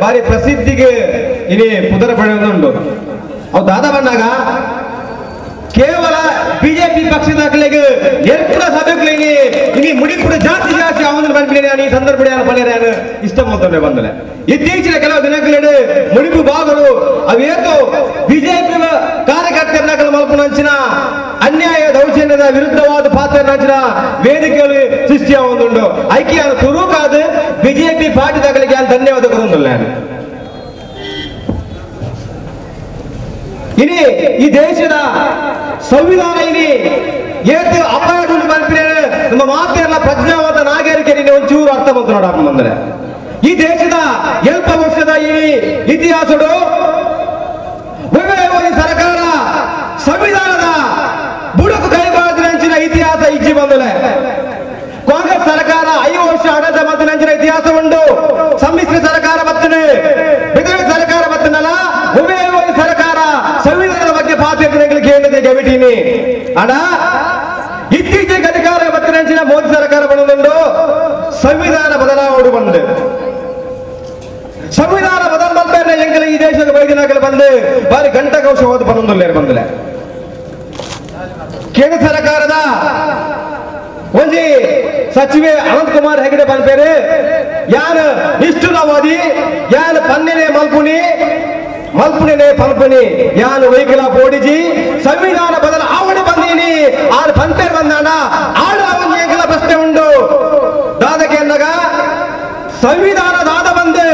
ಬಾರಿ ಪ್ರಸಿದ್ಧಿಗೆ ಇನಿ ಪುದರ ಪಡೆಯುವುದುಂಟು. ಅವು ದಾದ ಬಂದಾಗ ಕೇವಲ ಬಿಜೆಪಿ ಪಕ್ಷದ ಎರ್ಪುಡ ಸಭೆಗಳಿಗೆ ಇನಿ ಮುಡಿಪುಡ ಜಾತಿ ಜಾಸ್ತಿ ಅವನ ಬಂದ್ಬಿಡಿ ಈ ಸಂದರ್ಭ ಪಡೆಯ ಇಷ್ಟ ಮೊದಲೇ ಬಂದಲೆ. ಇತ್ತೀಚಿನ ಕೆಲವು ದಿನಗಳಲ್ಲಿ ಮುಡಿಪು ಭಾಗಗಳು ಅವೇತೋ ಬಿಜೆಪಿ ಕಾರ್ಯಕರ್ತರ ಮಲ್ಪುನಂಚಿನ ಅನ್ಯಾಯ ದೌರ್ಜನ್ಯದ ವಿರುದ್ಧವಾದ ಪಾತ್ರ ವೇದಿಕೆಯಲ್ಲಿ ಸೃಷ್ಟಿಯಾಗುಂಟು. ಐಕ್ಯ ಸುರುಕಾದ ಬಿಜೆಪಿ ಪಾರ್ಟಿ ದಾಖಲೆಗೆ ಧನ್ಯವಾದ ಕೊರೊಂದುಲ್ಲ. ಇನಿ ಈ ದೇಶದ ಸಂವಿಧಾನ ಇನಿ ಏತು ಅಪಾಯ ನಮ್ಮ ಮಾತೆಲ್ಲ ಪ್ರಜ್ಞಾವಂತ ನಾಗರಿಕರಿಗೆ ಒಂಚೂರು ಅರ್ಥ ಬಂತು ನೋಡ ಬಂದರೆ. ಈ ದೇಶದ ಎಲ್ಪ ವರ್ಷದ ಈ ಇತಿಹಾಸಡು ಸರ್ಕಾರ ಸಂವಿಧಾನದ ಬುಡಕು ಕೈಬಾರದಿನ ಇತಿಹಾಸ ಇಜ್ಜಿ ಬಂದಲೆ. ಕಾಂಗ್ರೆಸ್ ಸರ್ಕಾರ 5 ವರ್ಷ ಆಡಳಿತ ಮಂಚಿನ ಇತಿಹಾಸ ಉಂಟು. ಸಮ್ಮಿಶ್ರ ಸರ್ಕಾರ ಬರ್ತದೆ, ಬಿಜೆಪಿ ಸರ್ಕಾರ ಬರ್ತನಲ್ಲ, ಸರ್ಕಾರ ಸಂವಿಧಾನದ ಬಗ್ಗೆ ಪಾತ್ರಗಳಿಗೆ ಏನಿದೆ ಗೆವಿಟೀನಿ ಅಣ್ಣ. ಇತ್ತೀಚೆಗೆ ಅಧಿಕಾರ ಬತ್ತಿನ ಮೋದಿ ಸರ್ಕಾರ ಬಂದು ಸಂವಿಧಾನ ಬದಲಾವಣೆ ಬಂದು ಸಂವಿಧಾನ ಬದಲಾವಣೆ ಎಂಕಲ ಈ ದೇಶದ ವೈದ್ಯನಾಗಲು ಬಂದು ಬಾರಿ ಗಂಟಕೌಶವಾದ ಬಂದೊಂದು ಬಂದಲೆ. ಕೇಂದ್ರ ಸರ್ಕಾರದ ಒಂಜಿ ಸಚಿವೆ ಅನಂತ್ ಕುಮಾರ್ ಹೆಗಡೆ ಬಂದ್ಬೇರೆ ಯಾರು ನಿಷ್ಠುರವಾದಿ, ಯಾರು ಪನ್ನೆನೆ ಮಲ್ಪುನಿ ಮಲ್ಪುನೇ ಪಲ್ಪುನಿ ಯಾನು ವೈಕಲ ಪೋಡಿಜಿ ಸಂವಿಧಾನ ಬದಲಾವಣೆ ಬಂದೀನಿ ಆರು ಪಂಪೇರ್ ಬಂದಾಣ ಆಡ ಒಂಜಿ ಎಂಕಲ ಪ್ರಶ್ನೆ ಉಂಟು. ದಾದಕ್ಕೆ ಅನ್ನಗ ಸಂವಿಧಾನ ದಾದ ಬಂದು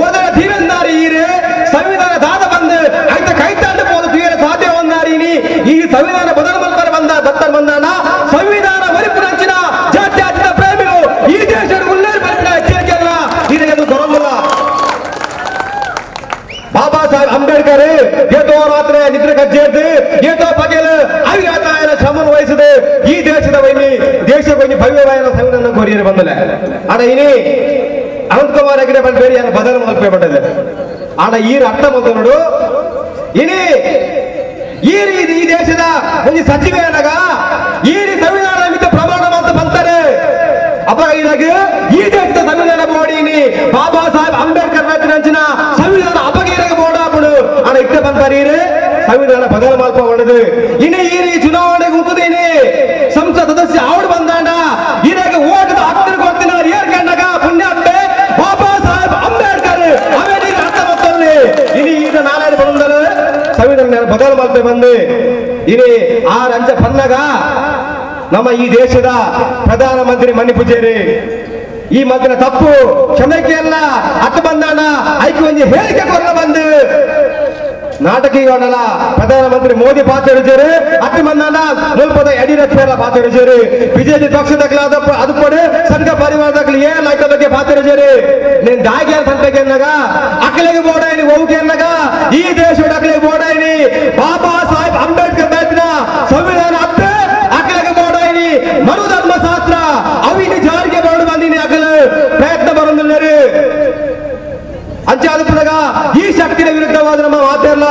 ಓದರ ತೀರಂದಾರಿ ಈರು ಸಂವಿಧಾನ ದಾದ ಬಂದು ಐತ ಕೈತಾಂಡು ಹೋದ ತೀರ ಸಾಧ್ಯ ಒಂದಾರೀನಿ ಈ ಸಂವಿಧಾನ ಬದಲು ಮಲ್ಪರ ಬಂದ ದತ್ತರ್ ಬಂದಾಣ ಸಂವಿಧಾನ ಮರಿಪುರಂಚಿನ ಜಾತ್ಯಾತೀತ ಪ್ರೇಮಿಗಳು ಈ ದೇಶದ ಉಲ್ಲೇಖ ಬರ್ತಿನ ಎಚ್ಚರಿಕೆಯಲ್ಲ ಇದನ್ನು ಕೊರಲ್ಲ. ಬಾಬಾ ಸಾಹೇಬ್ ಅಂಬೇಡ್ಕರ್ ಏತೋ ರಾತ್ರಿ ನಿದ್ರೆ ಕಜ್ಜೇರ್ದು ಏತೋ ಪಗೆಲು ಅವಿರಾತಾಯನ ಶ್ರಮ ವಹಿಸದೆ ಈ ದೇಶದ ವೈನಿ ದೇಶ ವೈನಿ ಭವ್ಯವಾಯನ ಸಂವಿಧಾನ ಕೋರಿಯರು ಬಂದಲೆ. ಆಡ ಇನಿ ಅನಂತ್ ಕುಮಾರ್ ಹೆಗಡೆ ಬಂದ ಬೇರೆ ಯಾರು ಬದಲು ಮಲ್ಪೆ ಪಟ್ಟದೆ. ಆಡ ಈ ಅರ್ಥ ಬಂದ ನೋಡು ಇನಿ ಈ ರೀತಿ ಈ ದೇಶದ ಒಂದು ಸಚಿವೆ ಅನ್ನಾಗ ಈ ರೀತಿ ಸಂವಿಧಾನ ನಿಮಿತ್ತ ಪ್ರಮಾಣ ಅಂತ ಬಂತಾರೆ. ಅಪ್ಪ ಇದಾಗ ಈ ದೇಶದ ಸಂವಿಧಾನ ಬೋಡಿನಿ ಬಾಬಾ ಸಾಹೇಬ್ ಅಂಬೇಡ್ಕರ್ ರಚಿನ ಸಂವಿಧಾನ ಅಪಗೀರಗ ಬೋಡಾಪುಡು ಆಡ ಇಟ್ಟ ಬಂತಾರೆ ಸಂವಿಧಾನ ಬದಲು ಮಲ್ಪ ಹೊಡೆದು ಇನ್ನು ಈ ರೀ ಚುನಾವಣೆಗೆ ಉಂಟುದೀನಿ ಸಂಸತ್ ಸದಸ್ಯ ಆವಡು ಬಂದಾಂಡ ಇರಾಗ ಓಟದ ಹತ್ತಿರ ಕೊಡ್ತೀನಿ ಏರ್ಕಂಡಾಗ ಪುಣ್ಯಾತ್ಮೆ ಬಾಬಾ ಸಾಹೇಬ್ ಅಂಬೇಡ್ಕರ್ ಅವೇನಿ ಅರ್ಥ ಮತ್ತಲ್ಲಿ ಇನಿ ಈಗ ನಾಳೆ ಬಂದರು ಸಂವಿಧಾನ ಬದಲು ಮಲ್ಪೆ ಬಂದು ಇನಿ ಆರು ಅಂಚ ಪನ್ನಗ ನಮ್ಮ ಈ ದೇಶದ ಪ್ರಧಾನಮಂತ್ರಿ ಮಣಿಪುಜೇರಿ ಈ ಮತ್ತಿನ ತಪ್ಪು ಕ್ಷಮಕ್ಕೆ ಅಲ್ಲ ಅತ್ತ ಬಂದಾಣ ಐಕೆ ಒಂಜಿ ಹೇಳಿಕೆ ಕೊರಲ ಬಂದು ನಾಟಕೀಯ ಪ್ರಧಾನಮಂತ್ರಿ ಮೋದಿ ಪಾತ್ರ ಅತ್ತ ಬಂದಾಣ ಮುಲ್ಪದ ಯಡಿಯೂರಪ್ಪ ಪಾತ್ರ ಬಿಜೆಪಿ ಪಕ್ಷದ ಅದು ಕೊಡು ಸಂಘ ಪರಿವಾರದಾಗಲಿ ಏನ್ ಆಯ್ತ ಬಗ್ಗೆ ಪಾತ್ರ ನೀನ್ ದಾಗಿ ಸಂತಕ್ಕೆ ಅನ್ನಾಗ ಅಕ್ಕಲಿಗೆ ಬೋಡಾಯಿನಿ ಹೋಗಿ ಅನ್ನಾಗ ಈ ದೇಶದ ಅಕ್ಕಲಿಗೆ ಬೋಡಾಯಿನಿ ಬಾಬಾ ಸಾಹೇಬ್ ಅಂಬೇಡ್ಕರ್ ಬಯತಿನ ಸಂವಿಧಾನ ಅತ್ತ ಅಕ್ಕಲಿಗೆ ಬೋಡಾಯಿನಿ ಮನು ಧರ್ಮಶಾಸ್ತ್ರ ಅವಿನ ಜಾರಿಗೆ ಬರಡು ಬಂದಿನಿ ಅಕಲ ಪ್ರಯತ್ನ ಬರೋದಿಲ್ಲರು ಅಂಚಾದ ಈ ಶಕ್ತಿಯ ವಿರುದ್ಧವಾದ ನಮ್ಮ ಮಾತೆಲ್ಲ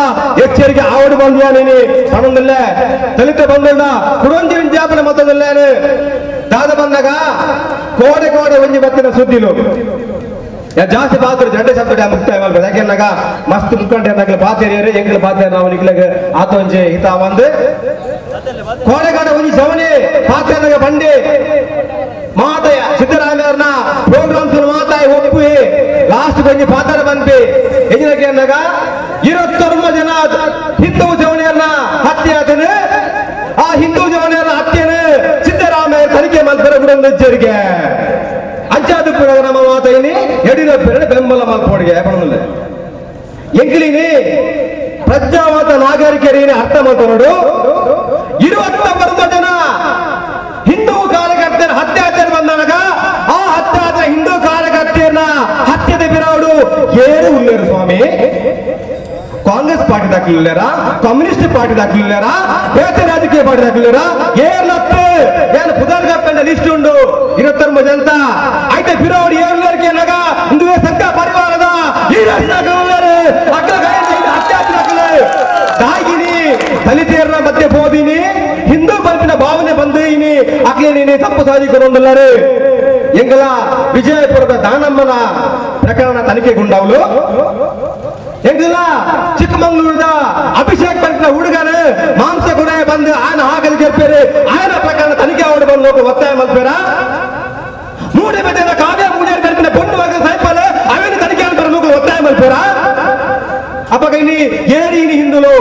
ಎಚ್ಚರಿಕೆ ಆವಡು ಬಂದಿಯ ನೀನಿ ಪಣಂದಿಲ್ಲ ದಲಿತ ಬಂದಿಲ್ಲ ಕುಡೊಂಜಿ ವಿಜ್ಞಾಪನೆ ಮತ್ತೊಂದಿಲ್ಲ ದಾದ ಬಂದಾಗ ಕೋಡೆ ಕೋಡೆ ಒಂಜಿ ಬತ್ತಿನ ಸುದ್ದಿಲು ಜಾಸ್ತಿ ಪಾತ್ರ ಜಡ್ಡೆ ಶಬ್ದ ಮುಕ್ತಾಯ ಮಾಡ್ಬೇಕು. ಯಾಕೆನ್ನಾಗ ಮಸ್ತ್ ಮುಖಂಡ ಪಾತೇರಿಯರು ಎಂಗ್ಲ ಪಾತ್ರ ನಾವು ನಿಗ್ಲಾಗ ಆತೊಂಜಿ ಹಿತ ಒಂದು ಕೋಡೆ ಕೋಡೆ ಒಂಜಿ ಜವನಿ ಪಾತ್ರ ಬಂಡಿ ಮಾತಾಯ ಸಿದ್ದರಾಮಯ್ಯವ್ರನ್ನ ಪ್ರೋಗ್ರಾಮ್ಸ್ ಮಾತಾಯಿ ಒಪ್ಪಿ ಲಾಸ್ಟ್ ಕೊಂಚ ಪಾತ್ರ ಬಂದ್ವಿ ಎಂಜಿನಕ್ಕೆ ಅಂದಾಗ 29 ಜನ ಹಿಂದೂ ಜವನಿಯನ್ನ ಹತ್ಯೆ ಆತನು. ಆ ಹಿಂದೂ ಜವನಿಯರ ಹತ್ಯೆನ ಸಿದ್ದರಾಮಯ್ಯ ತನಿಖೆ ಮಲ್ಪರ ಗುಡಂದರಿಗೆ ಅಂಚಾದ ನಮ್ಮ ಮಾತಾಯಿನಿ ಯಡಿಯೂರಪ್ಪನ ಬೆಂಬಲ ಮಲ್ಪೋಡಿಗೆ ಬಣ್ಣಲ್ಲ ಎಂಕ್ಲಿನಿ ಪ್ರಜ್ಞಾವಂತ ನಾಗರಿಕರೇನೆ ಅರ್ಥ ಮಾಡ್ಕೊಂಡು 29 ಜನ ಹಿಂದೂ ಕಾರ್ಯಕರ್ತರ ಹತ್ಯೆ ಬಂದಾಗ ಆ ಹತ್ಯೆ ಹಿಂದೂ ಕಾರ್ಯಕರ್ತೆಯನ್ನ ಹತ್ಯೆದ ಬಿರಾಡು ಏನು ಉಳ್ಳೇರು ಸ್ವಾಮಿ ಕಾಂಗ್ರೆಸ್ ಪಾರ್ಟಿ ದಾಖಲಿಲ್ಲಾರ, ಕಮ್ಯುನಿಸ್ಟ್ ಪಾರ್ಟಿ ದಾಖಲಿಲ್ಲಾರ, ಬೇತೆ ರಾಜಕೀಯ ಪಾರ್ಟಿ ದಾಖಲಿಲ್ಲಾರ ಏರ್ಲತ್ತೆ ಏನು ಪುದರ್ಗಪ್ಪಂಡ ಲಿಸ್ಟ್ ಉಂಡು 29 ಜನತ ಐತೆ ಬಿರೋಡು ಏರ್ಲರ್ಗೆ ನಗ ಹಿಂದುವೆ ಸಂಘ ಪರಿವಾರದ ಈ ದಾಗಿನಿ ದಲಿತೆಯರ ಮಧ್ಯೆ ಹೋದಿನಿ ಹಿಂದೂ ಬಲ್ಪಿನ ಭಾವನೆ ಬಂದು ಇನಿ ಅಕ್ಲೆ ನೀನೆ ತಪ್ಪು ಸಾಧಿಕೊಂಡಲ್ಲರು. ಎಂಗಲ ವಿಜಯಪುರದ ದಾನಮ್ಮನ ಪ್ರಕರಣ ತನಿಖೆಗೊಂಡವಳು ಎಂಗಲ ಚಿಕ್ಕಮಗಳೂರದ ಅಭಿಷೇಕ್ ಬಂದ ಹುಡುಗನ ಮಾಂಸ ಗುಣ ಬಂದು ಆನ ಹಾಗಲು ಗೆಲ್ಪೇರು ಆಯನ ಪ್ರಕರಣ ತನಿಖೆ ಅವಳು ಬಂದು ಒತ್ತಾಯ ಮಲ್ಪೇರ ಮೂಡೆ ಬೆಟ್ಟದ ಕಾವ್ಯ ಮೂಡೆ ಕಲ್ಪಿನ ಪೊಣ್ಣು ಮಗ ಸಾಯ್ಪಾಲ ಅವೇನು ತನಿಖೆ ಬರಬೇಕು ಒತ್ತಾಯ ಮಲ್ಪೇರ ಅಪ್ಪಗ ಇನಿ ಏರಿ ಇನಿ ಹಿಂದುಲು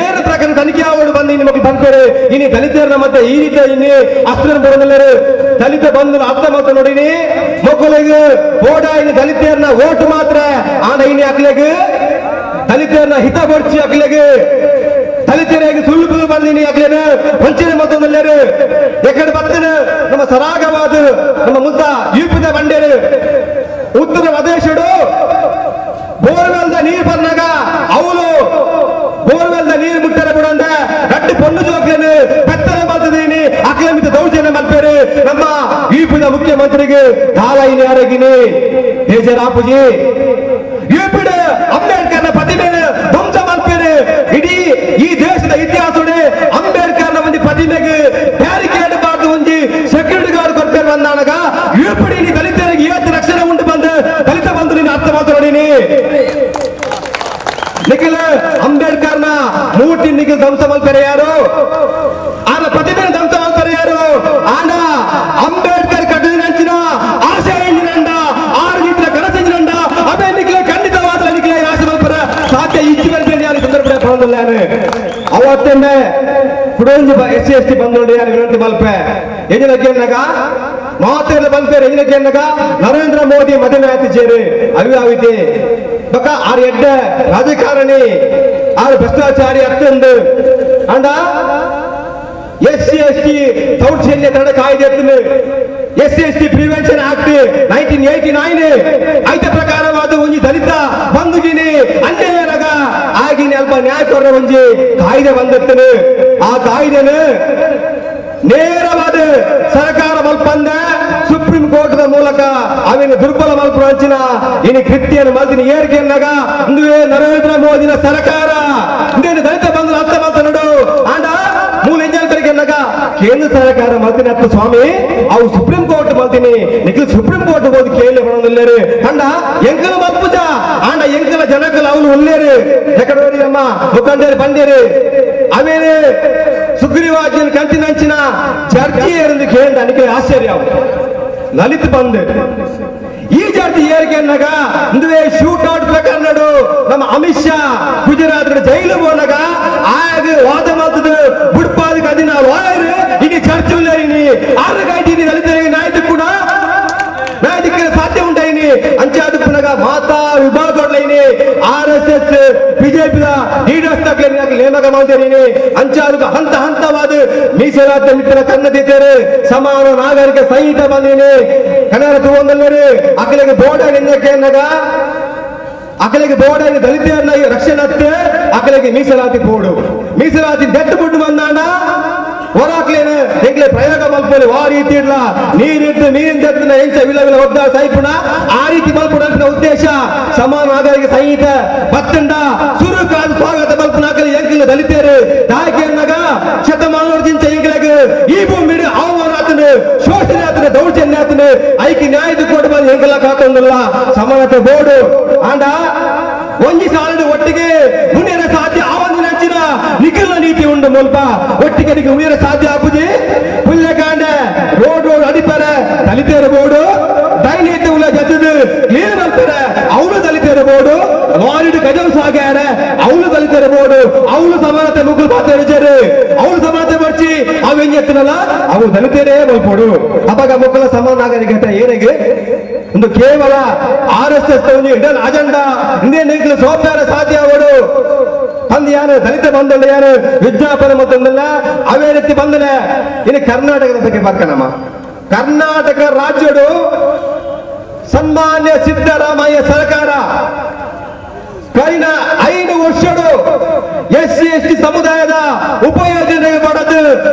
ಏರು ಪ್ರಕರಣ ತನಿಖೆ ಅವಳು ಬಂದು ಇನ್ನು ಮಕ್ಕಳು ಬಂದ್ಪೇರು ಇನಿ ದಲಿತರನ್ನ ಮತ್ತೆ ಈ ರೀತಿ ಇನ್ನಿ ಅಸ್ತ್ರ ಬರೋದಿಲ್ಲರು ದಲಿತ ಬಂದು ಅರ್ಥ ಮಾತು ನೋಡಿನಿ ಮಕ್ಕಳಿಗೆ ಓಡ ಇನ್ನು ದಲಿತರನ್ನ ಓಟ್ ಮಾತ್ರ ಆನ ಇನಿ ಅಕ್ಲೆಗೆ ದಲಿತರನ್ನ ಹಿತ ಬರ್ಚಿ ಅಕ್ಲೆಗೆ ದಲಿತರಿಗೆ ಸುಳ್ಳು ಬಂದಿನಿ ಅಕ್ಲೇನು ವಂಚನೆ ಮತ್ತೊಂದಲ್ಲೇರು ಎಕಡೆ ಬತ್ತನ ನಮ್ಮ ಸರಾಗವಾದ ನಮ್ಮ ಮುದ್ದ ಯುಪಿದ ಬಂಡೇರು ಉತ್ತರ ಪ್ರದೇಶಡು ಬೋರ್ವೆಲ್ದ ನೀರು ಬಂದಾಗ ಅವಳು ಬೋರ್ವೆಲ್ದ ನೀರು ಮುಟ್ಟರ ಬಿಡಂದ ಗಟ್ಟಿ ಪೊಣ್ಣು ಜೋಕ್ಲೇನು ಪೆತ್ತನೆ ಮಾಡ್ತಿದ್ದೀನಿ ಅಕ್ಲಮಿತ ದೌರ್ಜನ್ಯ ಮಲ್ಪೇರು ನಮ್ಮ ಯುಪಿದ ಮುಖ್ಯಮಂತ್ರಿಗೆ ದಾಲ ಇನಿ ಯಾರಗಿನಿ ಬೇಜಾರಾಪುಜಿ ಯುಪಿಡ ಅಂಬೇಡ್ಕರ್ನ ಪ್ರತಿಮೆನ ಧ್ವಂಸ ಮಲ್ಪೇರು ಇಡೀ ಈ ದೇಶದ ಇತಿಹಾಸಡೆ ಅಂಬೇಡ್ಕರ್ನ ಒಂದು ಪ್ರತಿಮೆಗೆ ಬ್ಯಾರಿಕೇಡ್ ಬಾರ್ದು ಒಂಜಿ ಸೆಕ್ಯೂರಿಟಿ ಗಾರ್ಡ್ ಕೊಡ್ತೇವೆ ಬಂದಾನಗ ಯುಪಿಡಿ ದಲಿತರಿಗೆ ಏತ್ ರಕ್ಷಣೆ ಉಂಟು ಬಂದು ದಲಿತ ಬಂದು ನೀನು ಅರ್ಥ ಮಾತಾಡೀನಿ ನಿಖಿಲ್ ಅಂಬೇಡ್ಕರ್ನ ಮೂರ್ತಿ ನಿಖಿಲ್ ಧ್ವಂಸ ಮಲ್ಪೇರೆ ಯಾರು ಆನ ಪ್ರತಿಮೆ ಧ್ವಂಸ ಮಲ್ಪೇರೆ ಯಾರು ಆನ ಅಂಬೇಡ್ಕರ್ ಕಟ್ಟಿದ ಆಸೆ ಎಂಜಿನಂಡ ಆರು ರೀತಿಯ ಕನಸೆಂಜಿನಂಡ ಅದೇ ನಿಖಿಲ ಖಂಡಿತವಾದ ನಿಖಿಲ ಆಸೆ ಮಲ್ಪರ ಸಾಧ್ಯ ಇಚ್ಚು ಬರ್ತೀನಿ ಯಾರು ಸಂದರ್ಭ ಬರೋದಿಲ್ಲ ಅವತ್ತನ್ನೇ ಕುಡೊಂಜಿ S C S T ಬಂದು ಯಾರು ವಿನಂತಿ ಮಲ್ಪೆ ಎಂಜಿನಕ್ಕೆ ಮಾತೆಲ್ಲ ಬಂದ್ಪೇರು ಎಂಜಿನಕ್ಕೆ ನರೇಂದ್ರ ಮೋದಿ ಮದುವೆ ಆಯ್ತು ಸೇರಿ ಅವಿವಾಹಿತಿ ಬಕ್ಕ ಆರು ಎಡ್ಡೆ ರಾಜಕಾರಣಿ ಆರು ಭ್ರಷ್ಟಾಚಾರಿ ಅತ್ತಂದು ಅಂಡ S C S T ದೌರ್ಜನ್ಯ ತಡೆ ಕಾಯ್ದೆ ಎತ್ತನು S C S T prevention act 1989 ಐತ ಪ್ರಕಾರವಾದ ಒಂಜಿ ದಲಿತ ಬಂಧುಗಿನಿ ಅನ್ಯಾಯರಾಗ ಆಗಿನ ಅಲ್ಪ ನ್ಯಾಯ ಕೊರ ಒಂಜಿ ಕಾಯ್ದೆ ಬಂದಿತ್ತನು ಆ ಕಾಯ್ದೆನು ನೇರವಾದ ಸರ್ಕಾರ ಮಲ್ಪಂದ ಸುಪ್ರೀಂ ಕೋರ್ಟ್ ಮೂಲಕ ಅವಿನ ದುರ್ಬಲ ಮಲ್ಪುರಂಚಿನ ಇನಿ ಕೃತ್ಯನ ಮಲ್ತಿನ ಏರಿಕೆಯನ್ನಾಗ ಇಂದುವೇ ನರೇಂದ್ರ ಮೋದಿನ ಸರ್ಕಾರ ಇಂದೇನು ದಲಿತ ಬಂಧು ಅರ್ಥ ಮಾತನಾಡು ಆಂಡ ಮೂಲ ಎಂಜಾಲ್ಕರಿಗೆನ್ನಾಗ ಕೇಂದ್ರ ಸರ್ಕಾರ ಮಲ್ತಿನ ಅತ್ತ ಸ್ವಾಮಿ ಅವು ಸುಪ್ರೀಂ ಕೋರ್ಟ್ ಮಲ್ತೀನಿ ನಿಖಿಲ್ ಸುಪ್ರೀಂ ಕೋರ್ಟ್ ಹೋಗಿ ಕೇಳಿ ಬರೋದಿಲ್ಲೇರು ಅಂಡ ಎಂಕಲ ಮಲ್ಪುಜ ಆಂಡ ಎಂಕಲ ಜನಕಲ ಅವನು ಒಲ್ಲೇರು ಎಕಡೋರಿ ಅಮ್ಮ ಮುಖಂಡೇರು ಬಂಡೇರು ಅವೇನು ಸುಗ್ರೀವಾಜ್ಞನ ಕಂಚಿನಂಚಿನ ಚರ್ಚೆ ಏರೆಂದು ಕೇಳಿದ ಅನಿಕೆ ಆಶ್ಚರ್ಯ ಲಲಿತ್ ಬಂದ್ ಈ ಜಾತಿ ಏರಿಕೆಯನ್ನಾಗ ಇಂದುವೇ ಶೂಟ್ ಔಟ್ ಪ್ರಕರಣಡು ನಮ್ಮ ಅಮಿತ್ ಶಾ ಗುಜರಾತ್ ಜೈಲು ಹೋನಾಗ ಆಗ ವಾದ ಮಾತದ ಬುಡ್ಪಾದ ಕದಿನ ಲಾಯರ್ ಇನಿ ಚರ್ಚೆ ಉಲ್ಲ ಇನಿ ಆರು ಗಾಯ್ತೀನಿ ದಲಿತರಿಗೆ ನಾಯ್ತು ಕೂಡ ನಾಯ್ದಿಕ್ಕೆ ಸಾಧ್ಯ ಉಂಟಾಯಿನಿ ಅಂಚಾದ ಪುನಗ ಮಾತಾ ವಿಭಾಗದೊಡ್ಲೈನಿ R S S BJP leaders ನೇಮಕ ಮಾಡ್ತೇನೆ ಅಂಚಾದ ಹಂತ ಹಂತವಾದ ಮೀಸಲಾತಿ ಮಿತ್ರ ಕನ್ನದಿದ್ದೇರೆ ಸಮಾನ ನಾಗರಿಕ ಸಂಹಿತೆ ಬಂದೀನಿ ಕನ್ನಡ ತಗೊಂಡಲ್ಲರಿ ಅಕಲಿಗೆ ಬೋರ್ಡ್ ನಿನ್ನಕ್ಕೆ ಅಕಲಿಗೆ ಬೋರ್ಡ್ ದಲಿತರನ್ನ ರಕ್ಷಣೆ ಅಕಲಿಗೆ ಮೀಸಲಾತಿ ಬೋರ್ಡು ಮೀಸಲಾತಿ ದೆಟ್ಟು ಬಿಟ್ಟು ಬಂದಾಂಡ ಹೊರಾಕ್ಲೇನು ಎಂಗ್ಲೆ ಪ್ರಯೋಗ ಮಲ್ಪೋಲಿ ಆ ರೀತಿ ಇಡ್ಲ ನೀರಿಟ್ಟು ನೀರಿನ ದೆತ್ತಿನ ಎಂಚ ವಿಲ ವಿಲ ಒದ್ದ ಸೈಪುಣ ಆ ರೀತಿ ಮಲ್ಪುಣ ಉದ್ದೇಶ ಸಮಾನ ನಾಗರಿಕ ಸಂಹಿತೆ ಬತ್ತಂಡ ಸುರುಕಾದ ಸ್ವಾಗತ ಮಲ್ಪುಣ ಅಕಲಿ ಎಂಕಿಲ ದಲಿತರು ತಾಯ್ಕೆ ಅನ್ನಾಗ ಶತಮಾನೋರ್ಜಿಂಚ ಎಂಕ್ಲೆಗ್ ಈ ಭೂಮಿ ಅವಮಾನ ಆತನು ಶೋಷಣೆ ಆತನು ದೌರ್ಜನ್ಯ ಆತನು ಐಕಿ ನ್ಯಾಯದ ಕೊಡು ಬಂದು ಎಂಕಲ ಕಾತೊಂದಿಲ್ಲ ಸಮಾನತೆ ಬೋರ್ಡು ಆಂಡ ಒಂಜಿ ಸಾಲದ ಒಟ್ಟಿಗೆ ಮುನ್ನೇರ ಸಾಧ್ಯ ಆವಂದಿನ ಹಂಚಿನ ನಿಖಿಲ ನೀತಿ ಉಂಡು ಮುಲ್ಪ ಒಟ್ಟಿಗೆ ನಿಖಿಲ ಮುನ್ನೇರ ಸಾಧ್ಯ ಆಪುಜಿ ಪುಲ್ಯಕಾಂಡ ರೋಡ್ ರೋಡ್ ಅಡಿಪರೆ ದಲಿತರ ಬೋರ್ಡು ಡೈನೀತಿ ಉಲ್ಲ ಜತ್ತದು ಕ್ಲೀನ್ ಮಾಡ್ತಾರೆ ಅವಳು ದಲಿತರ ಬೋರ್ಡು ಲಾರಿಡ್ ಗಜವ್ ಸಾಗ್ಯಾರ ಅವಳು ದಲಿತರ ಬೋರ್ಡು ಅವಳು ಸಮಾನತೆ ಮುಗುಲ್ ಪಾತ್ರ ಅವಳು ಸಮಾನತೆ ಬರ್ಚಿ ಅವು ಹೆಂಗ್ ಎತ್ತನಲ್ಲ ಅವು ದಲಿತರೇ ಮಲ್ಪೋಡು ಅವಾಗ ಮಕ್ಕಳ ಸಮಾನ ನಾಗರಿಕತೆ ಏನಿಗೆ ಒಂದು ಕೇವಲ R S S hidden agenda ಹಿಂದೆ ನಿಖಿಲ ಸೋಪ್ಯಾರ ಸಾಧ್ಯ ಅವಡು ಅಂದ್ ಯಾರು ದಲಿತ ಬಂದಲ್ಲ ಯಾರು ವಿಜ್ಞಾಪನೆ ಮತ್ತೊಂದಲ್ಲ ಅವೇ ರೀತಿ ಬಂದಲೆ ಇನ್ನು ಕರ್ನಾಟಕದ ಬಗ್ಗೆ ಬರ್ಕಣಮ್ಮ ಕರ್ನಾಟಕ ರಾಜ್ಯಡು ಸನ್ಮಾನ್ಯ ಸಿದ್ದರಾಮಯ್ಯ ಸರ್ಕಾರ ಕೈನ 5 ವರ್ಷಡು S C S T ಸಮುದಾಯದ ಉಪಯೋಜನೆ ಪಡೆದು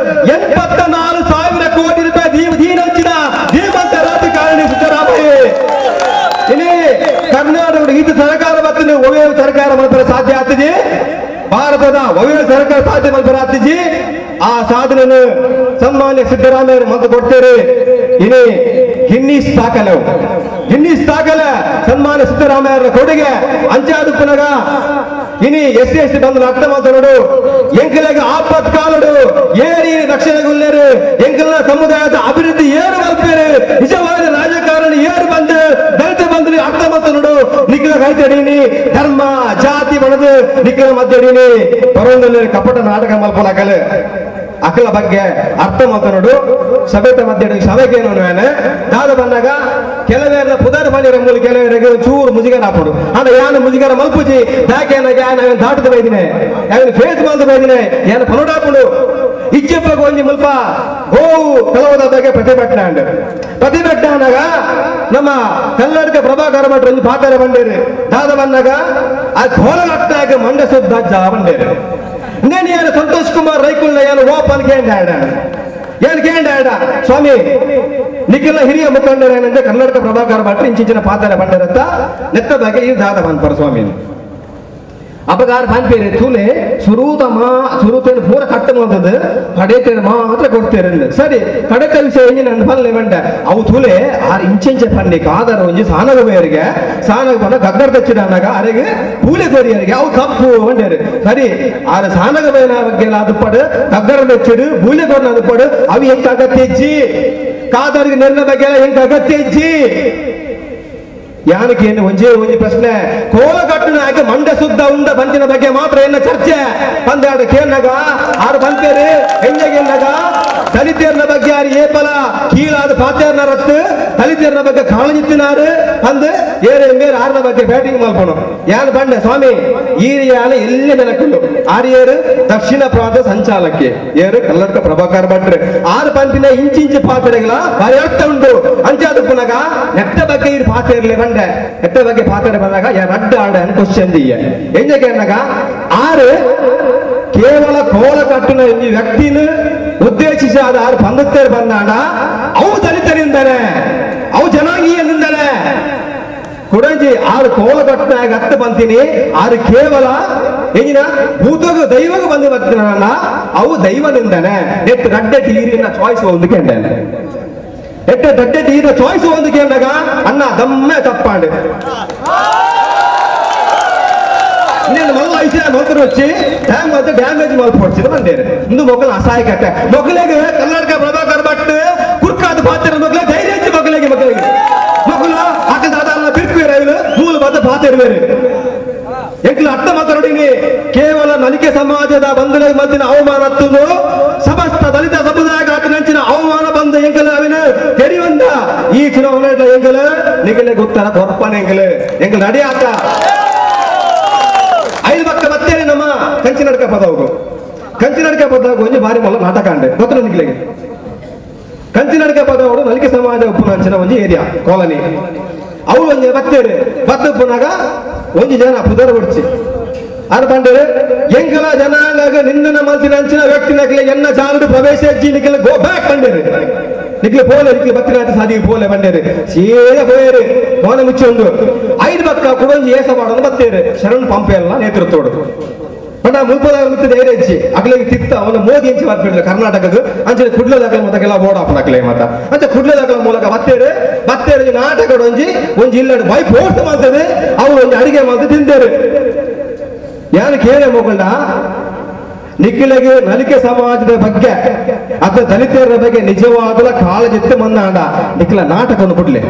84,000 ಕೋಟಿ ರೂಪಾಯಿ ದೀನಂಚಿನ ಧೀಮಂತ ರಾಜಕಾರಣಿ ಸಿದ್ದರಾಮಯ್ಯ. ಇಲ್ಲಿ ಕರ್ನಾಟಕ ಇದು ಸರ್ಕಾರ ಮತ್ತು ಒಳ್ಳೆಯ ಸರ್ಕಾರ ಮಾತ್ರ ಸಾಧ್ಯ ಆಗ್ತದೆ. ಭಾರತದ ಒವ್ವೇ ಸರ್ಕಾರ ಸಾಧ್ಯ ಮಲ್ಪರಾತಿಜಿ ಆ ಸಾಧನೆಯನ್ನು ಸನ್ಮಾನ್ಯ ಸಿದ್ದರಾಮಯ್ಯ ಮತ್ತು ಕೊಡ್ತೇವೆ. ಇನಿ ಗಿನ್ನಿಸ್ ದಾಖಲೆ, ಗಿನ್ನಿಸ್ ದಾಖಲೆ ಸನ್ಮಾನ್ಯ ಸಿದ್ದರಾಮಯ್ಯರ ಕೊಡುಗೆ ಅಂಚಾದುಪ್ಪನಗ ಇನಿ S C S T ಬಂದು ಅರ್ಥ ಮಾತಾಡೋಡು ಎಂಕಲಾಗ ಆಪತ್ ಕಾಲಡು ಏರಿ ರಕ್ಷಣೆಗುಲ್ಲೇರು ಎಂಕಲ ಸಮುದಾಯದ ಅಭಿವೃದ್ಧಿ ಏರು ಬರ್ಪೇರು ನಿಜವಾದ ರಾಜಕಾರಣಿ ಏರು ಬಂದು ದಲಿತ ಬಂದು ಅರ್ಥ ಮಾತಾಡೋಡು ನಿಖಿಲ ಕೈತಡೀನಿ ಧರ್ಮ ಜಾತಿ ಬಣದು ನಿಖಿಲ ಮಧ್ಯಡೀನಿ ಪರವೊಂದಲ್ಲಿ ಕಪಟ ನಾಟಕ ಮಲ್ಪಲಾಕಲೆ ಅಕಲ ಬಗ್ಗೆ ಅರ್ಥ ಮಾತಾಡೋಡು ಸಭೆತ ಮಧ್ಯೆ ಸಭೆಗೆ ದಾದ ಬಂದಾಗ ಕೆಲವೇರ ಪುದಾರ ಮನೆಯ ಮೂಲ ಕೆಲವರಿಗೆ ಚೂರು ಮುಜಿಗಾರ ಹಾಕೋಡು ಅಂದ್ರೆ ಯಾನು ಮುಜಿಗಾರ ಮಲ್ಪುಜಿ ದಾಕೆ ದಾಟದ ಬೈದಿನಿ ಯಾವನು ಫೇಸ್ ಬಂದ ಬೈದಿನಿ ಯಾನು ಪನೋಡಾಪುಡು ಇಜ್ಜಪ್ಪ ಒಂಜಿ ಮುಲ್ಪ ಗೋವು ಕೆಲವದ ಬಗ್ಗೆ ಪ್ರತಿಭಟನೆ ಅಂಡ್ ಪ್ರತಿಭಟನೆ ಅನ್ನಾಗ ನಮ್ಮ ಕನ್ನಡಕ ಪ್ರಭಾಕರ ಭಟ್ರು ಒಂದು ಪಾತ್ರ ಬಂಡೇರು ದಾದ ಬಂದಾಗ ಆ ಕೋಲಗಟ್ಟಾಗ ಮಂಡ ಸುದ್ದ ಬಂಡೇರು నేను ಯಾರು ಸಂತೋಷ್ ಕುಮಾರ್ ರೈಕುಲ್ನ ಯಾನು ಓಪನ್ ಕೇಂದ್ರ ಏನು ಕೇಂದ್ರ ಸ್ವಾಮಿ ನಿಖಿಲ ಹಿರಿಯ ಮುಖಂಡರೇನೆಂದ್ರೆ ಕರ್ನಾಟಕ ಪ್ರಭಾಕರ ಭಟ್ರು ಇಂಚಿಂಚಿನ ಪಾತ್ರ ಬಂಡಿರತ್ತ ನೆತ್ತ ಬಗ್ಗೆ ಈ ದಾದ ಬಂದ್ಪರ ಸ್ವಾಮಿ ಅಪಗಾರ ಬಂದ್ಪೇರೆ ತೂಲೆ ಸುರೂತ ಮಾ ಸುರೂತೇನು ಪೂರ ಕಟ್ಟ ಮಾಡ್ತದೆ ಕಡೆತೇನು ಮಾತ್ರ ಕೊಡ್ತೇರೆ ಸರಿ ಕಡೆತ ವಿಷಯ ಎಂಜಿನ ನನ್ನ ಪಲ್ಲೆ ಬಂಡ ಅವು ತೂಲೆ ಆರು ಇಂಚಿಂಚೆ ಪನ್ನಿ ಕಾದರ ಒಂಜಿ ಸಾನಗ ಬೇರಿಗೆ ಸಾನಗ ಬಂದ ಗಗ್ಗರ್ ತಚ್ಚಿಡಾಗ ಅರೆಗೆ ಪೂಲೆ ಕೊರಿಯರಿಗೆ ಅವು ತಪ್ಪು ಬಂಡೇರು ಸರಿ ಆರು ಸಾನಗ ಬೇನ ಬಗ್ಗೆ ಅದು ಪಡು ಗಗ್ಗರ ತೆಚ್ಚಿಡು ಬೂಲೆ ಕೊರ್ನ ಅದು ಪಡು ಅವು ಎಂತ ಅಗತ್ಯ ಕಾದರಿಗೆ ನೆರ್ನ ಬಗ್ಗೆ ಎಂತ ಅಗತ್ಯ ಇಜ್ಜಿ ಯಾನಕ್ಕೆ ಏನು ಒಂಜೇ ಒಂಜಿ ಪ್ರಶ್ನೆ ಕೋಲಗಟ್ಟನ ಹಾಕಿ ಮಂಡ ಸುದ್ದ ಉಂಡ ಬಂದಿನ ಬಗ್ಗೆ ಮಾತ್ರ ಎನ್ನ ಚರ್ಚೆ ಪಂದಾಡ ಕೇಳನಾಗ ಆರು ಬಂತೇರು ಹೆಂಜಗೆನ್ನಾಗ ದಲಿತೇರ್ನ ಬಗ್ಗೆ ಯಾರು ಏಪಲ ಕೀಳಾದ ಪಾತೇರ್ನ ರತ್ತು ದಲಿತೇರ್ನ ಬಗ್ಗೆ ಕಾಳಜಿತ್ತಿನಾರು ಅಂದು ಏರೆ ಮೇರೆ ಆರ್ನ ಬಗ್ಗೆ ಬ್ಯಾಟಿಂಗ್ ಮಾಡ್ಕೊಡು ಯಾರು ಬಂಡೆ ಸ್ವಾಮಿ ಈ ಯಾನ ಎಲ್ಲ ಜನಕ್ಕುಂಡು ಆರು ದಕ್ಷಿಣ ಪ್ರಾಂತ ಸಂಚಾಲಕ್ಕೆ ಏರು ಕನ್ನಡಕ ಪ್ರಭಾಕರ್ ಭಟ್ರು ಆರು ಪಂಪಿನ ಇಂಚಿಂಚು ಪಾತ್ರೆಗಳ ಭಾರಿ ಅರ್ಥ ಉಂಟು ಅಂಚಾದ ಪುನಗ ನೆಟ್ಟ ಬಗ್ಗೆ ಈ ಪಾತ್ರೆ ಇರಲಿ ಬಂಡೆ ನೆಟ್ಟ ಬಗ್ಗೆ ಪಾತ್ರೆ ಬಂದಾಗ ಯಾರು ಅಡ್ಡ ಆಡ ಅಂತ ಕ್ವಶನ್ ಎಂಜಕ್ಕೆ ಅನ್ನಾಗ ಆರು ಕೇವಲ ಕೋಲ ಕಟ್ಟುನ ಈ ವ್ಯಕ್ತಿನ ಉದ್ದೇಶಿಸಿ ಆದ ಆರು ಪಂದತ್ತೇರು ಬಂದಾಡ ಅವು ದಲಿತರಿಂದಾನೆ ಅವು ಜನಾಂಗೀಯದಿಂದಾನೆ ಕುಡಂಜಿ ಆರು ಕೋಲ ಕಟ್ಟನಾಗ ಹತ್ತು ಬಂತೀನಿ ಆರು ಕೇವಲ ಎಂಜಿನ ಭೂತಗ ದೈವಗ ಬಂದು ಬರ್ತೀನ ಅವು ದೈವದಿಂದಾನೆ ನೆಟ್ಟು ರಡ್ಡೆ ತೀರಿನ ಚಾಯ್ಸ್ ಒಂದು ಕೇಂದ್ರ ಎಟ್ಟು ದಡ್ಡೆ ತೀರಿನ ಚಾಯ್ಸ್ ಒಂದು ಕೇಂದಾಗ ಅಣ್ಣ ದಮ್ಮೆ ತಪ್ಪಾಂಡು నేను మళ్ళీ ఐసీ మొక్కలు వచ్చి డ్యామ్ వద్ద డ్యామేజ్ మలుపు ಬಂದೇರು ಇಂದು ಮೊಕ್ಕಲು ಅಸಹಾಯಕತೆ ಮೊಕ್ಕಲಿಗೆ ಕರ್ನಾಟಕ ಪ್ರಭಾಕರ್ ಭಟ್ ಕುರ್ಕಾದ ಪಾತ್ರ ಮೊಕ್ಕಲ ಧೈರ್ಯ ಹೆಚ್ಚು ಮೊಕ್ಕಲಿಗೆ ಮಕ್ಕಳಿಗೆ ಮೊಕ್ಕಲು ಅಕ್ಕ ದಾದಾರನ್ನ ಬಿರ್ಕು ರೈಲು ಮೂಲ ಬದ್ದ ಪಾತ್ರ ಬೇರೆ ಎಂಕ್ಲು ಅರ್ಥ ಮಾತಾಡೀನಿ ಕೇವಲ ನಲಿಕೆ ಸಮಾಜದ ಬಂಧುಗಳಿಗೆ ಮದ್ದಿನ ಅವಮಾನ ಹತ್ತುದು ಸಮಸ್ತ ದಲಿತ ಸಮುದಾಯ ನಂಚಿನ ಅವಮಾನ ಬಂದ ಎಂಕಲು ಅವಿನ ತೆರಿವಂದ ಈ ಚುನಾವಣೆ ಎಂಕಲು ನಿಗಲೆ ಗೊತ್ತರ ಕೊಪ್ಪನ ಎಂಕಲು ಎಂಕಲು ನಡಿ ಆತ ಐದು ಪಕ್ಕ ಮತ್ತೆ ನಮ್ಮ ಕಂಚಿನಡ್ಕ ಪದವು ಕಂಚಿನಡ್ಕ ಪದವು ಒಂಜಿ ಬಾರಿ ಮೊಲ್ಲ ನಾಟಕ ಅಂಡೆ ಗೊತ್ತ ನಿಕ್ಲೆಗೆ ಕಂಚಿನಡ್ಕ ಪದವರು ನಲಿಕೆ ಸಮಾಜ ಉಪ್ಪುನಂಚಿನ ಒಂಜಿ ಏರಿಯಾ ಕಾಲನಿ ಅವು ಒಂಜಿ ಬತ್ತೇರು ಬತ್ತ ಉಪ್ಪುನಾಗ ಒಂಜಿ ಜನ ಪುದರ ಬಿಡ್ಚಿ ಆರು ಬಂಡೇರು ಎಂಕಲ ಜನಾಂಗ ನಿನ್ನ ಮನಸ್ಸಿನ ಅಂಚಿನ ವ್ಯಕ್ತಿ ನಕಲೆ ಎನ್ನ ಜಾನಡು ಪ್ರವೇಶ ಅಜ್ಜಿ ನಿಖಲ ಗೋ ಬ್ಯಾಕ್ ಬಂಡೇರು ನಿಖಲ ಪೋಲೆ ನಿಖಲ ಬತ್ತಿನಾಥ ಸಾದಿಗೆ ಪೋಲೆ ಬಂಡೇರು ಸೀದಾ ಪೋಯೇರು ಮೋನ ಮುಚ್ಚೊಂದು ಐದು ಪಕ್ಕ ಕುಡೊಂಜಿ ಏಸ ಮಾಡೋದು ಬತ್ತೇರು ಶರಣ್ ಪಂಪೆಲ್ಲ ನೇತೃತ್ವಡು ಬಟ್ ಆ ಮುಲ್ಪದ ಮುತ್ತ ಧೈರ್ಯ ಹೆಚ್ಚಿ ಅಗಲಿಗೆ ತಿತ್ತ ಅವನ ಮೋದಿ ಎಂಚಿ ಬರ್ಬಿಡ್ಲು ಕರ್ನಾಟಕಕ್ಕೆ ಅಂಚೆ ಕುಡ್ಲದಾಗಲ ಮತ್ತಕ್ಕೆಲ್ಲ ಬೋರ್ಡ್ ಆಪಣ ಅಗಲೆ ಮತ್ತ ಅಂಚೆ ಕುಡ್ಲದಾಗಲ ಮೂಲಕ ಬತ್ತೇರು ಬತ್ತೇರು ನಾಟಕ ಒಂಜಿ ಒಂಜಿ ಇಲ್ಲಡು ಬೈ ಫೋರ್ಸ್ ಮಾಡ್ತದೆ ಅವ್ರು ಒಂಜಿ ಅಡಿಗೆ ಮಾಡ್ತು ತಿಂತೇರು ಯಾರು ಕೇಳಿ ಮಗುಳ್ಳ ನಿಖಿಲಗೆ ನಲಿಕೆ ಸಮಾಜದ ಬಗ್ಗೆ ಅಥವಾ ದಲಿತರ ಬಗ್ಗೆ ನಿಜವಾದ ಕಾಳಜಿತ್ತು ಮಂದಾಂಡ ನಿಖಿಲ ನಾಟಕವನ್ನು ಕೊಡ್ಲಿ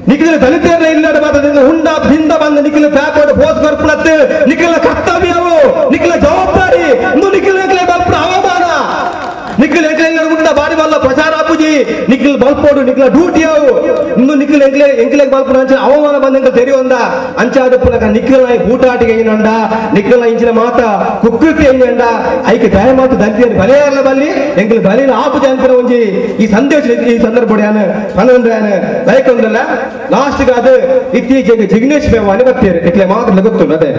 ನಿಖಿಲ ದಲಿತರ ಇಲ್ಲದ ಮಾತ್ರದಿಂದ ಉಂಡ ಹಿಂದ ಬಂದ ನಿಖಿಲ ಬ್ಯಾಕ್ವರ್ಡ್ ಪೋಸ್ಟ್ ಬರ್ಪಣತ್ತು ನಿಖಿಲ ಕರ್ತವ್ಯವು ನಿಖಿಲ ಜವಾಬ್ದಾರಿ ನಿಖಿಲ ನಿಖಿಲ ಬರ್ಪಣ ಅವಮಾನ ನಿಖಿಲ ಎಂಕ್ಲೆ ಉಂಡ ಬಾರಿ ಬಲ್ಲ ಪ್ರಚಾರ ಅಪ್ಪುಜಿ ನಿಖಿಲ್ ಬಲ್ಪೋಡು ನಿಖಿಲ ಡ್ಯೂಟಿ ಅವು ಇನ್ನು ನಿಖಿಲ್ ಎಂಕ್ಲೆ ಎಂಕ್ಲೆ ಬಲ್ಪಣ ಅಂಚೆ ಅವಮಾನ ಬಂದ ಎಂಕ ತೆರಿಯೊಂದ ಅಂಚಾದ ಪುನಕ ನಿಖಿಲ ಬೂಟಾಟಿಗೆ ಏನಂಡ ನಿಖಿಲ ಇಂಚಿನ ಮಾತ ಕುಕೃತಿ ಎಂಜಂಡ ಐಕೆ ದಯ ಮಾತು ದಲಿತಿಯರು ಬಲಿಯಾರಲ ಬಲ್ಲಿ ಎಂಕ್ಲೆ ಬಲಿನ ಆಪುಜಿ ಅನ್ಪಿನ ಒಂಜಿ ಈ ಸಂದೇಶ ಈ ಸಂದರ್ಭ ಯಾನು ಪನ್ನೊಂದು ಯಾನು ಬೈಕೊಂಡ್ರಲ್ಲ ಲಾಸ್ಟ್ ಅದು ಇತ್ತೀಚೆಗೆ ಜಿಗ್ನೇಶ್ ಮೇವಾನಿ ಬರ್ತೀರಿ ನಿಖಿಲೆ ಮಾತ್ರ ಗೊತ್ತು ಅದೇ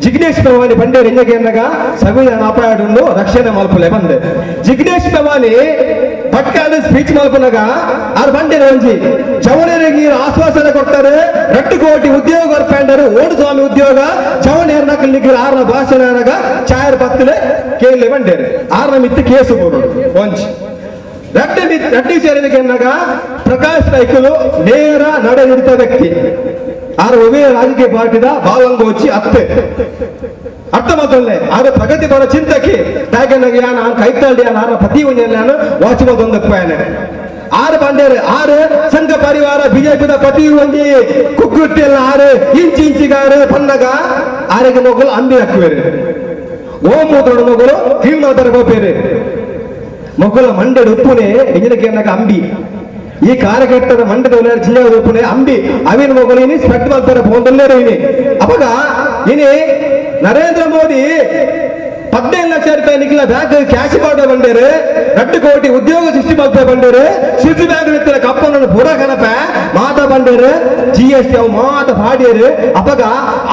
ಜಿಗ್ನೇಶ್ ಮೇವಾನಿ ಬಂಡೇರು ಎಂಜಗೆ ಅನ್ನಾಗ ಸಂವಿಧಾನ ಅಪಾಯಡುಂಡು ರಕ್ಷಣೆ ಮಲ್ಪಲೆ ಬಂದೆ ಜಿಗ್ನೇಶ್ ಮೇವಾನಿ ಪಟ್ಕಾದ ಸ್ಪೀಚ್ ಮಲ್ಪನಾಗ ಆರ್ ಬಂಡೆ ಒಂಜಿ ಚವಣರಿಗೆ ಆಶ್ವಾಸನೆ ಕೊಡ್ತಾರೆ 2 ಕೋಟಿ ಉದ್ಯೋಗ ಕೊರ್ಪಂಡರು ಓಡು ಸ್ವಾಮಿ ಉದ್ಯೋಗ ಚವಣೇರ್ನ ಕಲ್ಲಿಗೆ ಆರ್ನ ಭಾಷಣ ಚಾಯರ್ ಪತ್ತಲೆ ಕೇಳಿ ಬಂಡೇರು ಆರ್ನ ಮಿತ್ತು ಕೇಸು ಬೋಡು ಒಂಜಿ ರಡ್ಡಿ ಸೇರಿದಕ್ಕೆನ್ನಾಗ ಪ್ರಕಾಶ್ ರೈಕುಲು ನೇರ ನಡೆ ನುಡಿತ ವ್ಯಕ್ತಿ ಆರು ಒಮ್ಮೆ ರಾಜಕೀಯ ಪಾರ್ಟಿದ ಬಾವಂಗೋಚಿ ಅತ್ತೆ ಅರ್ಥ ಮಾತಲ್ಲೇ ಆದ್ರೆ ಪ್ರಗತಿಪರ ಚಿಂತಕಿ ತಾಯ್ಕನ್ನಾಗ ನಾನು ಕೈತಾಳಿ ಆರ ಪ್ರತಿ ಒಂಜಿ ವಾಚ್ ಒಂದಪ್ಪಾಯನೆ ಆರು ಬಂಡೇರು ಆರು ಸಂಘ ಪರಿವಾರ ಬಿಜೆಪಿದ ಪ್ರತಿ ಒಂಜಿ ಕುಗ್ಗುಟ್ಟಿಯಲ್ಲ ಆರು ಇಂಚಿ ಇಂಚಿಗಾರು ಪನ್ನಗ ಆರಿಗೆ ಮಗಳು ಅಂಬಿ ಹಾಕುವೇರು ಓಂ ಮೂತ್ರ ಮಗಳು ಕೀಳ್ ಮಾತಾಡ ಗೋಪೇರು ಮಕ್ಕಳ ಮಂಡದ ಉಪ್ಪುನೆ ಎಂಜಿನಕ್ಕೆ ಅಂಬಿ ಈ ಕಾರ್ಯಕರ್ತರ ಮಂಡದ ಜಿಲ್ಲೆ ಉಪ್ಪುನೆ ಅಂಬಿ ಅವಿನ ಮಗಳು ಇನಿ ಸ್ಪೆಟ್ ಮಾಡ್ತಾರೆ ಪೋಂದಲ್ಲೇರು ಇನಿ ಅವಾಗ ಇನಿ ನರೇಂದ್ರ ಮೋದಿ 15 ಲಕ್ಷ ರೂಪಾಯಿ ನಿಖಿಲ ಬ್ಯಾಂಕ್ ಕ್ಯಾಶ್ ಮಾಡೋ ಬಂಡೇರು 2 ಕೋಟಿ ಉದ್ಯೋಗ ಸೃಷ್ಟಿ ಮಾಡ್ತಾ ಬಂಡೇರು ಸ್ವಿಸ್ ಬ್ಯಾಂಕ್ ನಿಂತಿರ ಕಪ್ಪನನ್ನು ಪೂರ ಕನಪ ಮಾತಾ ಬಂಡೇರು GST ಅವು ಮಾತ ಪಾಡಿಯರು ಅವಾಗ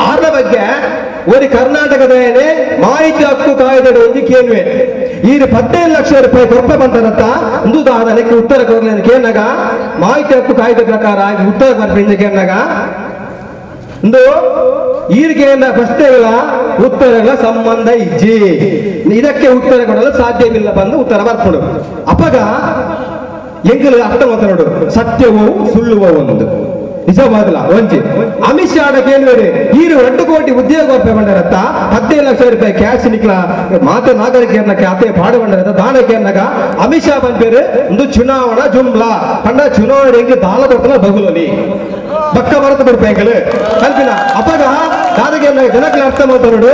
ಆರ ಬಗ್ಗೆ ಒಂದು ಕರ್ನಾಟಕದ ಮಾಹಿತಿ ಹಕ್ಕು ಕಾಯ್ದೆ ಒಂದು ಕೇನ್ವೆ ಈ 15 ಲಕ್ಷ ರೂಪಾಯಿ ಕೊರಪ ಬಂತಾರಂತ ಇಂದು ಉತ್ತರ ಕೊರಲೆ ಕೇನಾಗ ಮಾಹಿತಿ ಹಕ್ಕು ಕಾಯ್ದೆ ಪ್ರಕಾರ ಉತ್ತರ ಕೊರಪೆ ಕೇನಾಗ ಇಂದು ಈರಿಕೆಯನ್ನ ಪ್ರಶ್ನೆಗಳ ಉತ್ತರಗಳ ಸಂಬಂಧ ಇಜ್ಜಿ ಇದಕ್ಕೆ ಉತ್ತರ ಕೊಡಲು ಸಾಧ್ಯವಿಲ್ಲ ಬಂದು ಉತ್ತರ ಬರ್ಕೊಂಡು ಅಪಗ ಎಂಗಲು ಅರ್ಥ ಮಾತನಾಡು ಸತ್ಯವೋ ಸುಳ್ಳುವೋ ಒಂದು ನಿಜವಾದಲ್ಲ ಒಂಜಿ ಅಮಿತ್ ಶಾ ಕೇಳುವರೆ ಈರು 2 ಕೋಟಿ ಉದ್ಯೋಗ ಬಂಡರತ್ತ 15 ಲಕ್ಷ ರೂಪಾಯಿ ಕ್ಯಾಶ್ ನಿಕ್ಲ ಮಾತೆ ನಾಗರಿಕರನ್ನ ಖಾತೆ ಪಾಡು ಬಂಡರತ್ತ ದಾನಕೇರ್ನಾಗ ಅಮಿತ್ ಶಾ ಬಂದ್ಬೇರು ಒಂದು ಚುನಾವಣಾ ಜುಮ್ಲಾ ಪಂಡ ಚುನಾವಣೆ ಎಂಗ್ ದಾಲ ಕೊಡ್ತಲ್ಲ ಬಗುಲಲಿ ಬಕ್ಕ ಬರತ ಬಿಡ್ಪ ಎಂಗಲು ಕಲ್ಪಿನ ಅಪಗ ದಾದಗೆ ಜನಕ್ಕೆ ಅರ್ಥ ಮಾತಾಡೋಡು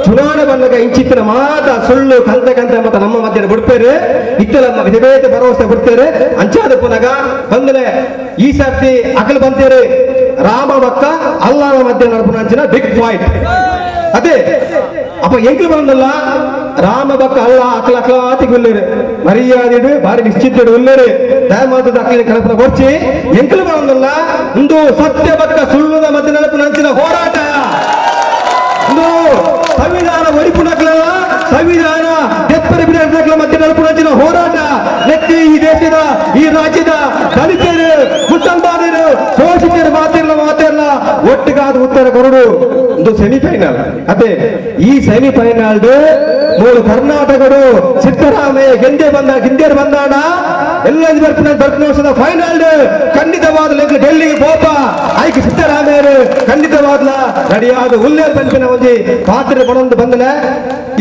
ಚುನಾವಣೆ ಬಂದಾಗ ಇಂಚಿತ್ತಿನ ಮಾತ ಸುಳ್ಳು ಕಂತೆ ಕಂತೆ ಮತ್ತ ನಮ್ಮ ಮಧ್ಯೆ ಬಿಡ್ಪೇರು ಇತ್ತಲ ವಿಧಬೇತ ಭರವಸೆ ಬಿಡ್ತೇರೆ ಅಂಚಾದ ಪುನಗ ಬಂದಲೆ ಈ ಸರ್ತಿ ಅಕಲ್ ಬಂತೇರಿ ರಾಮ ಭಕ್ತ ಅಲ್ಲಾನ ಮಧ್ಯೆ ನಡಪುನ ಅಂಚಿನ ಬಿಗ್ ಫೈಟ್ ಅದೇ ಅಪ್ಪ ಎಂಕ್ಲು ಬಂದಲ್ಲ ರಾಮ ಭಕ್ತ ಅಲ್ಲ ಅಕಲ ಅಕಲಾತಿಗೆ ಉಲ್ಲೇರು ಮರ್ಯಾದಿಡು ಬಾರಿ ನಿಶ್ಚಿತ ಉಲ್ಲೇರು ದಯಮಾತದ ಅಕಲಿನ ಕಳಪನ ಕೊರ್ಚಿ ಎಂಕ್ಲು ಬಂದಲ್ಲ ಇಂದು ಸತ್ಯ ಭಕ್ತ ಸುಳ್ಳುನ ಮಧ್ಯೆ ನಡಪುನ ಅಂಚಿನ ಹೋರಾಟ ಸಂವಿಧಾನ ಒಡಿಪುನಕ್ಲ ಸಂವಿಧಾನ ದೆಪ್ಪರಿ ಬಿಡಕ್ಲ ಮಧ್ಯೆ ನಡಪುನ ಹೋರಾಟ ನೆತ್ತಿ ಈ ದೇಶದ ಈ ರಾಜ್ಯದ ದಲಿತರು ಮುಸಲ್ಮಾನರು ಶೋಷಿತರು ಮಾತಿರಲ್ಲ ಮಾತಿರಲ್ಲ ಒಟ್ಟಿಗಾದ ಉತ್ತರ ಕೊರಡು ಒಂದು ಸೆಮಿಫೈನಲ್ ಅದೇ ಈ ಸೆಮಿಫೈನಲ್ ಮೂರು ಕರ್ನಾಟಕರು ಸಿದ್ದರಾಮಯ್ಯ ಗೆಂದೆ ಬಂದ ಗಿಂದೇರು ಬಂದಾಣ ಎಲ್ಲ ಬರ್ತಿನ ವರ್ಷದ ಫೈನಲ್ ಖಂಡಿತವಾದ ಡೆಲ್ಲಿಗೆ ಪೋಪ ಆಯ್ಕೆ ಸಿದ್ದರಾಮಯ್ಯರು ಖಂಡಿತವಾದ ರೆಡಿಯಾದ ಉಲ್ಲೇರ್ ಬಂಪಿನ ಒಂಜಿ ಪಾತ್ರೆ ಬಣೊಂದು ಬಂದಲೆ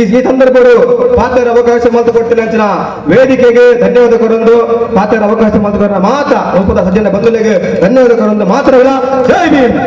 ಈ ಸಂದರ್ಭಗಳು ಪಾತ್ರ ಅವಕಾಶ ಮಾತು ಕೊಟ್ಟಿನ ವೇದಿಕೆಗೆ ಧನ್ಯವಾದ ಕೊರೊಂದು ಪಾತ್ರ ಅವಕಾಶ ಮಾತು ಕೊರ ಮಾತ ಒಪ್ಪದ ಸಜ್ಜನ ಬಂಧುಗಳಿಗೆ ಧನ್ಯವಾದ ಕೊರೊಂದು ಮಾತ್ರವಲ್ಲ. ಜೈ ಭೀಮ್.